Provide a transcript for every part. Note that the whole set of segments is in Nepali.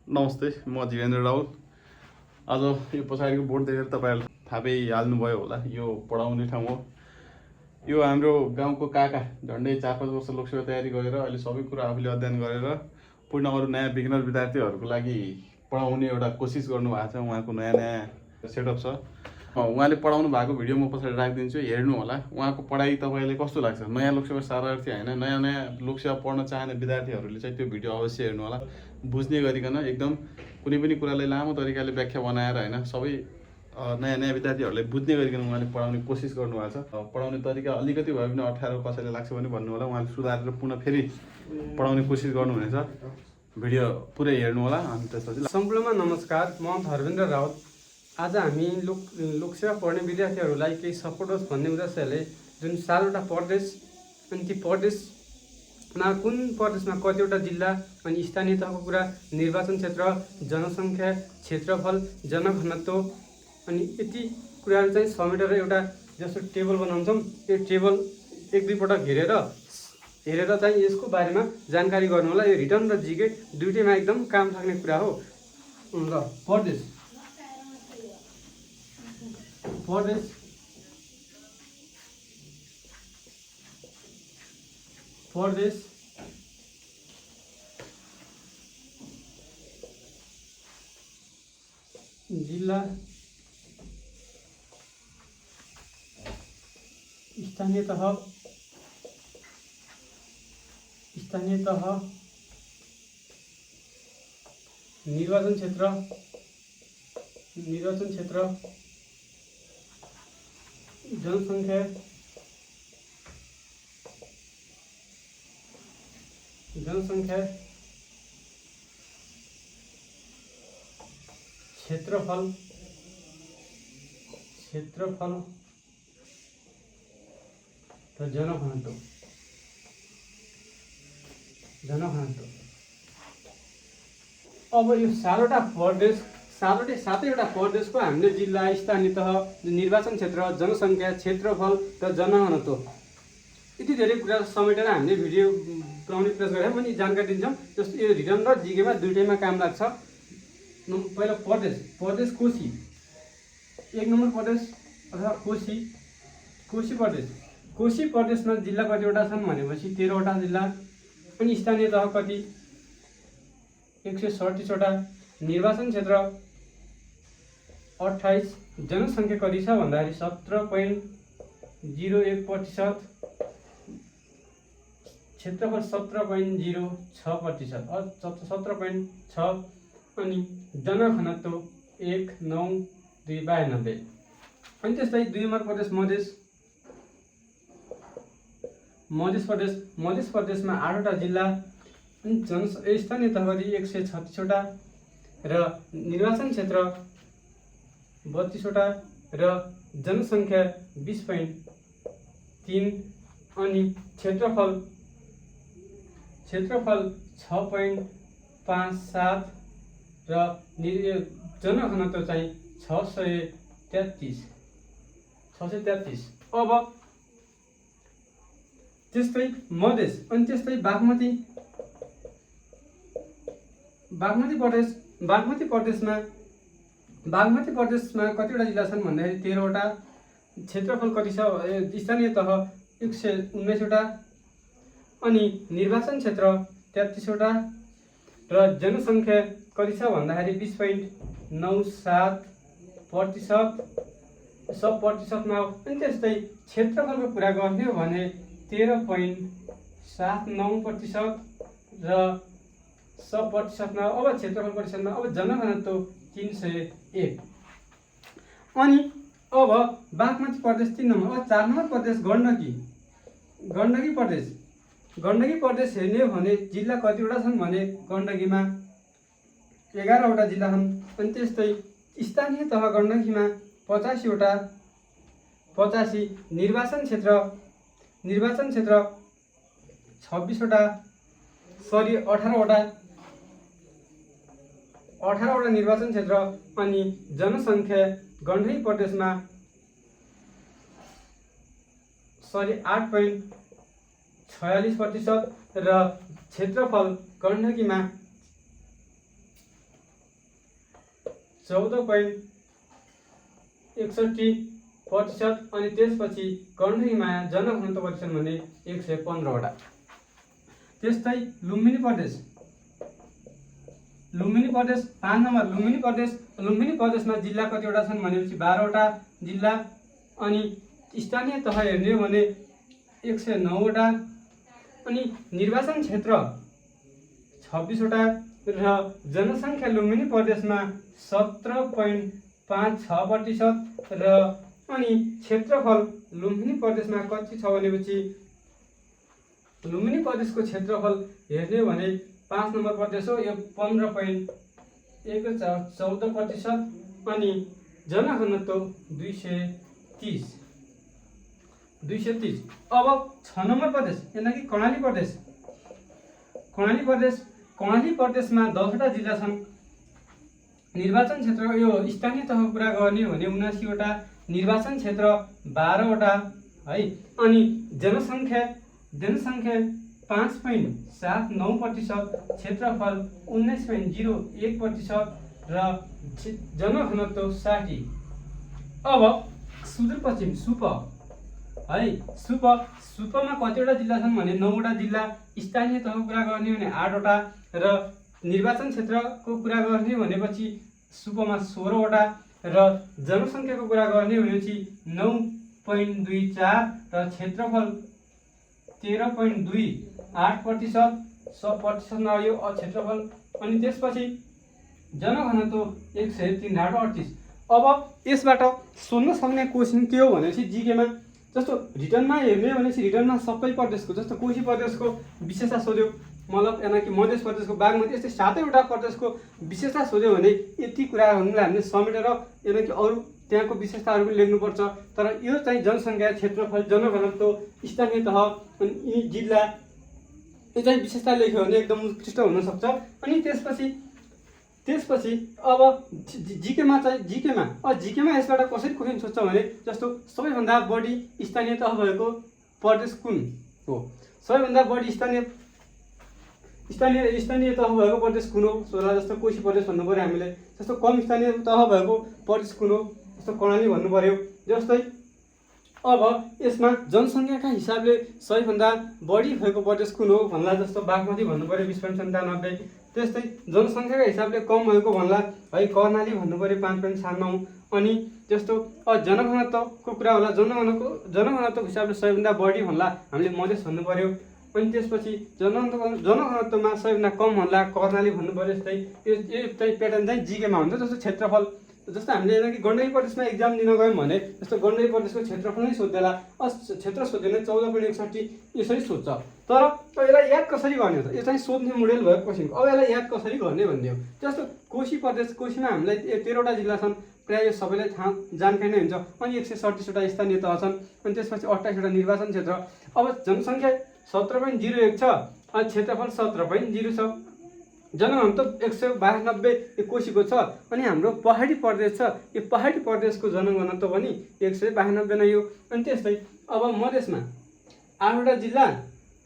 नमस्ते, म जीवेन्द्र राउल। आज यो पछाडिको बोर्ड देखेर तपाईँहरूले थाहा पाइहाल्नुभयो होला, यो पढाउने ठाउँ हो। यो हाम्रो गाउँको काका झन्डै 4-5 वर्ष लोकसेवा तयारी गरेर अहिले सबै कुरा आफूले अध्ययन गरेर पूर्ण अरू नयाँ बिगिनर विद्यार्थीहरूको लागि पढाउने एउटा कोसिस गर्नुभएको छ। उहाँको नयाँ सेटअप छ। उहाँले पढाउनु भएको भिडियो म पछाडि राखिदिन्छु, हेर्नु होला। उहाँको पढाइ तपाईँले कस्तो लाग्छ? नयाँ लोकसेवा शरणार्थी होइन, नयाँ लोकसेवा पढ्न चाहने विद्यार्थीहरूले चाहिँ त्यो भिडियो अवश्य हेर्नु होला। बुझ्ने गरिकन एकदम कुनै पनि कुरालाई लामो तरिकाले व्याख्या बनाएर होइन, सबै नयाँ विद्यार्थीहरूलाई बुझ्ने गरिकन उहाँले पढाउने कोसिस गर्नुभएको छ। पढाउने तरिका अलिकति भए पनि अप्ठ्यारो कसैले लाग्छ भने भन्नु होला। उहाँले सुधारेर पुनः फेरि पढाउने कोसिस गर्नुहुनेछ। भिडियो पुरै हेर्नु होला। अनि त्यसपछि सम्पूर्णमा नमस्कार, म धर्मेन्द्र राउत। आज हामी लोकसेवा पढ्ने विद्यार्थीहरूलाई केही सपोर्ट होस् भन्ने उद्देश्यले जुन 7वटा प्रदेश अनि ती प्रदेशमा कुन प्रदेशमा कतिवटा जिल्ला अनि स्थानीय तहको कुरा, निर्वाचन क्षेत्र, जनसङ्ख्या, क्षेत्रफल, जनघनत्व अनि यति कुराहरू चाहिँ समेटेर एउटा जस्तो टेबल बनाउँछौँ। यो टेबल 1-2 पटक हेरेर चाहिँ यसको बारेमा जानकारी गर्नु होला। यो रिटर्न र जिके दुईटैमा एकदम काम लाग्ने कुरा हो। ल, प्रदेश जिल्ला, स्थानीय तह, निर्वाचन क्षेत्र, जनसङ्ख्या, क्षेत्रफल र जनघनत्व। अब यो 7वटा प्रदेशको हामीले जिल्ला, स्थानीय तह, निर्वाचन क्षेत्र, जनसङ्ख्या, क्षेत्रफल र जनघनत्व यति धेरै कुरा समेटेर हामीले भिडियो बनाउने प्रयास गरेर पनि जानकारी दिन्छौँ। जस्तो यो रिटर्न र जिकेमा दुईटैमा काम लाग्छ। पहिला प्रदेश कोशी, 1 नम्बर प्रदेश अथवा कोशी प्रदेश। कोशी प्रदेशमा जिल्ला कतिवटा छन् भनेपछि 13वटा जिल्ला अनि स्थानीय तह कति 137वटा, निर्वाचन क्षेत्र 28, जनसङ्ख्या कति छ भन्दाखेरि 17.01%, क्षेत्रफल 17.06%, 17.6 अनि जनघनत्व 19292। अनि त्यस्तै 2 नम्बर प्रदेश मध्य प्रदेशमा 8वटा जिल्ला अनि स्थानीय तह कति 136वटा र निर्वाचन क्षेत्र 32वटा र जनसङ्ख्या 20.3 अनि क्षेत्रफल 6.57 र जनघनत्व चाहिँ 633। अब त्यस्तै मधेस अनि त्यस्तै बागमती प्रदेशमा कतिवटा जिल्ला छन् भन्दाखेरि 13वटा, क्षेत्रफल कति छ, स्थानीय तह 119वटा अनि निर्वाचन क्षेत्र 33वटा र जनसङ्ख्या कति छ भन्दाखेरि 20.97%, सब प्रतिशतमा हो। अनि त्यस्तै क्षेत्रफलको कुरा गर्ने हो भने 13.79% र सब प्रतिशतमा। अब क्षेत्रफल प्रतिशतमा। अब जनघनत्व 301। अनि अब बागमती प्रदेश 3 नम्बर। अब 4 नम्बर प्रदेश गण्डकी प्रदेश हेर्ने हो भने जिल्ला कतिवटा छन् भने गण्डकीमा 11वटा जिल्ला छन्। अनि त्यस्तै स्थानीय तह गण्डकीमा 85वटा, निर्वाचन क्षेत्र 26वटा, 18वटा निर्वाचन क्षेत्र अनि जनसङ्ख्या गण्डकी प्रदेशमा 8.46% र क्षेत्रफल गण्डकीमा 14.61% अनि त्यसपछि गण्डकीमा जनघनत्व प्रतिशत भने 115 त्यस्तै लुम्बिनी प्रदेश 5 नम्बर लुम्बिनी प्रदेशमा जिल्ला कतिवटा छन् भनेपछि 12 जिल्ला अनि स्थानीय तह हेर्ने हो भने 109 अनि निर्वाचन क्षेत्र 26 र जनसङ्ख्या लुम्बिनी प्रदेशमा 17.56% र अनि क्षेत्रफल लुम्बिनी प्रदेशमा कति छ भनेपछि लुम्बिनी प्रदेशको क्षेत्रफल हेर्ने हो भने 5 नम्बर प्रदेश हो यो 15.14% अनि जनघनत्व 230। अब 6 नम्बर प्रदेश यानी कि कर्णाली प्रदेशमा 10 जिल्ला छन्। निर्वाचन क्षेत्र यो स्थानीय तहको कुरा गर्ने हो भने 79 निर्वाचन क्षेत्र 12 है अनि जनसङ्ख्या 5.79%, क्षेत्रफल 19.01% र जनघनत्व 60। अब सुदूरपश्चिम है सुपमा कतिवटा जिल्ला छन् भने 9 जिल्ला, स्थानीय तहको कुरा गर्ने भने 8 र निर्वाचन क्षेत्रको कुरा गर्ने भनेपछि सुपमा 16 र जनसङ्ख्याको कुरा गर्ने भनेपछि 9.24 र क्षेत्रफल 13.28%, 100% यो क्षेत्रफल अनि त्यसपछि जनघनत्व 103.38। अब यसबाट सोध्न सक्ने क्वेसन के हो भनेपछि जीकेमा जस्तो रिटर्नमा हेर्ने भनेपछि रिटर्नमा सबै प्रदेशको जस्तो कोशी प्रदेशको विशेषता सोध्यो, मतलब यानी कि मध्य प्रदेशको बागमती यस्तै 7वटा प्रदेशको विशेषता सोध्यो भने यति कुराहरूलाई हामीले समेटेर यानी कि अरू त्यहाँको विशेषताहरू पनि लेख्नुपर्छ। तर यो चाहिँ जनसङ्ख्या, क्षेत्रफल, जनघनत्व, स्थानीय तह अनि यी जिल्ला यो चाहिँ विशेषता लेख्यो भने एकदम उत्कृष्ट हुनसक्छ। अनि त्यसपछि अब जिकेमा यसबाट कसरी क्वेसन सोध्छ भने जस्तो सबैभन्दा बढी स्थानीय तह भएको प्रदेश कुन हो, सबैभन्दा बढी स्थानीय तह भएको प्रदेश कुन हो सोध्ला। जस्तो कोशी प्रदेश भन्नु पर्यो हामीले, जस्तो कम स्थानीय तह भएको प्रदेश कुन हो जस्तो कर्णाली भन्नु पर्यो। जस्तै अब यसमा जनसङ्ख्याका हिसाबले सबैभन्दा बढी भएको प्रदेश कुन हो भन्ला, जस्तो बागमती भन्नु पर्यो 20.97। त्यस्तै जनसङ्ख्याका हिसाबले कम भएको भन्ला है कर्णाली भन्नु पर्यो 5.96। अनि जस्तो जनघनत्वको कुरा होला, जनघनत्वको हिसाबले सबैभन्दा बढी भन्ला हामीले मधेस भन्नु पर्यो। अनि त्यसपछि जनघनत्वमा सबैभन्दा कम भन्ला कर्णाली भन्नु पर्यो। यस्तै यो चाहिँ प्याटर्न चाहिँ जिकेमा हुन्छ। जस्तो क्षेत्रफल जस्तो हामीले यानी कि गण्डकी प्रदेशमा एक्जाम दिन गयौँ भने जस्तो गण्डकी प्रदेशको क्षेत्रफल नै सोध्देला, क्षेत्र सोध्यो भने 14.61 यसरी सोध्छ। तर यसलाई याद कसरी गर्ने हो त, यो चाहिँ सोध्ने मोडेल भयो क्वेसनको। अब यसलाई याद कसरी गर्ने भन्ने हो। जस्तो कोशीमा हामीलाई 13वटा जिल्ला छन्, प्रायः यो सबैलाई थाहा जानकारी नै हुन्छ। अनि 137वटा स्थानीय तह छन् अनि त्यसपछि 28वटा निर्वाचन क्षेत्र। अब जनसङ्ख्या 17.01 छ अनि क्षेत्रफल 17.0 छ, जनघनत्व 192 यो कोशीको छ। अनि हाम्रो पहाडी प्रदेश छ, यो पहाडी प्रदेशको जनघनत्व पनि 192 नै हो। अनि त्यस्तै अब मधेसमा 8वटा जिल्ला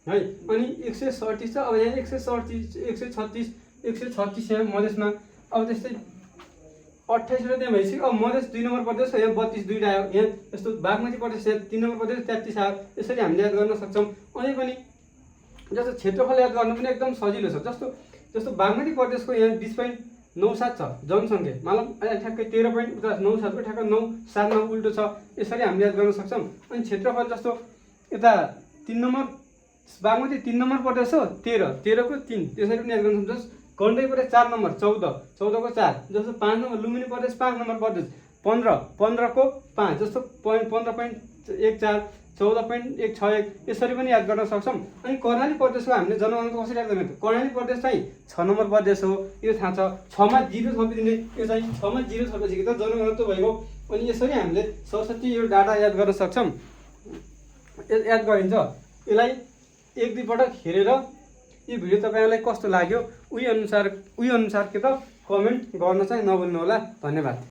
है अनि 130 छ। अब यहाँ 136 यहाँ मधेसमा। अब त्यस्तै 28वटा त्यहाँ भइसक्यो। अब मधेस 2 नम्बर प्रदेश हो, यहाँ 32 दुईवटा आयो। यहाँ जस्तो बागमती प्रदेश यहाँ 3 नम्बर प्रदेश 33 आयो। यसरी हामीले याद गर्न सक्छौँ। अनि पनि जस्तो क्षेत्रफल याद गर्नु पनि एकदम सजिलो छ। जस्तो बागमती प्रदेशको यहाँ 20.97 छ जनसङ्ख्या, मतलब ठ्याक्कै 13.97 ठ्याक्क 979 उल्टो छ। यसरी हामीले याद गर्न सक्छौँ। अनि क्षेत्रफल जस्तो यता 3 नम्बर बागमती 3 नम्बर प्रदेश हो 13को 3 त्यसरी पनि याद गर्न सक्छौँ। गण्डकी प्रदेश 4 नम्बर 14 को 4। जस्तो 5 नम्बर लुम्बिनी प्रदेश 5 नम्बर प्रदेश 15 को 5। जस्तो 15.14 14.161 यसरी पनि याद गर्न सक्छौँ। अनि कर्णाली प्रदेशको हामीले जनघनत्व कसरी याद गर्ने, कर्णाली प्रदेश चाहिँ 6 नम्बर प्रदेश हो, यो थाहा छ। 6मा 0 थपिदिने, यो चाहिँ 6मा 0 थपेपछि त जनघनत्व भएको। अनि यसरी हामीले सरस्वती यो डाटा याद गर्न सक्छौँ, याद गरिन्छ। यसलाई 1-2 पटक हेरेर यो भिडियो तपाईँलाई कस्तो लाग्यो उही अनुसार के त कमेन्ट गर्न चाहिँ नभुल्नु होला। धन्यवाद।